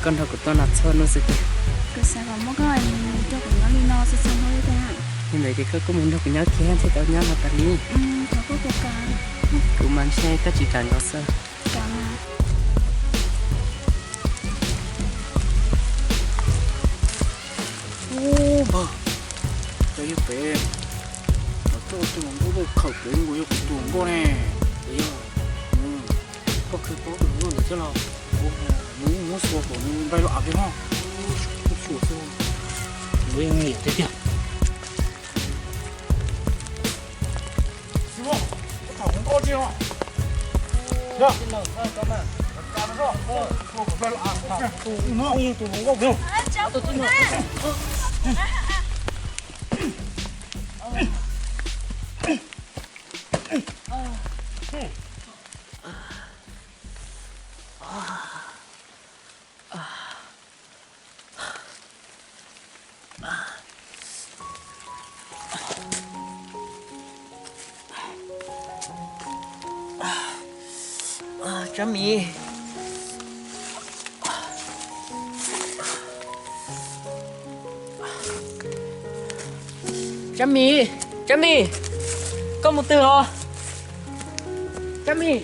Koj nrog kuv tuaj no txhua hnub xwb tiag. Kuv xav kom muab koj coj kuv nyob li no txhua txhua hnub thiab. Yog ntawd ces koj kuj mus nrog kuv nyob kiag thiaj tau nyob no tas li. Thov koj puas kam? Kuv mas ntshe koj tsis kam nrog xwb. Ub npawg, cas yog pem los coj tus hluas nkauj tuaj khawm pem nkaus yog kuv tus hluas nkauj ne? Yog, koj khawb paub tus hluas nkauj ntawd thiab los? Kuv, nws muab xua kom nws nqaij los av pem no. Xua xwb, nws yeej nyiam tiag tiag. Xib Muas, koj tham hluas nkauj tsis no? Yog, tus hluas nkauj no. Tsab Mis, Tsab Mis, Tsab Mis, koj mus twg os? Tsab Mis.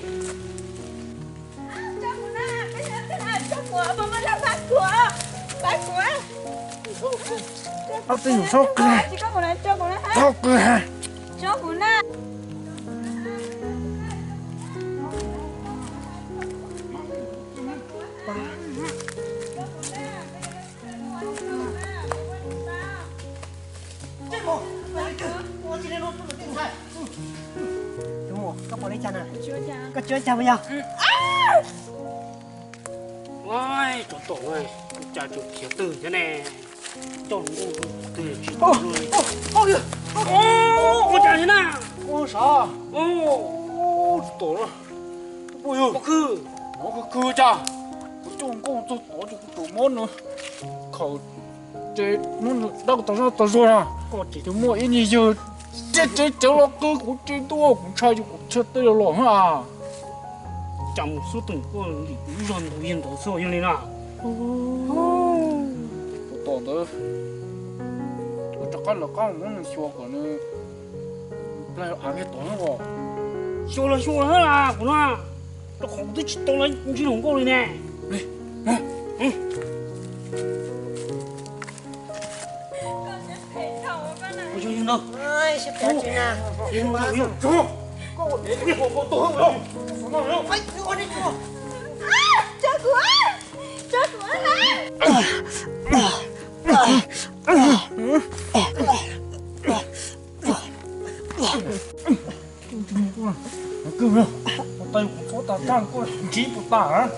Ob tug nyuam txhob qw, txhob qw. Koj puas li cas na? Koj tsis ua cas puas yog? Ua cas tseem khiav twg thiab ne? Coj hluas nkauj twg tsis tau li. Ua cas thiab na? Ua sav, tsis tau li. Ua yog khwv, khwv khwv cas? Kuv coj hluas nkauj txog tod ces kuv tseem muab nws khawm ces muab nws dab tau zaj tau zuag na. Koj tsis muaj ib niag yawg tsev tsev los qw kuv tsev tuaj, kuv ntshai ces kuv thiaj tej los los na. Cas mus xub tus kuj lim kuv lub zog ntaus yag ntaus xwb yog li na. Tus tom ntawd, kuv rov qab lawv qab muab nws xyuas kom nws plaig av kiag tod na. Xyuas los xyuas los na kuv no, rau qhov kuv twb tsis tau los ntsib hluas nkauj li ne. Tau kuv txhob tas tag koj ntsib puas tas.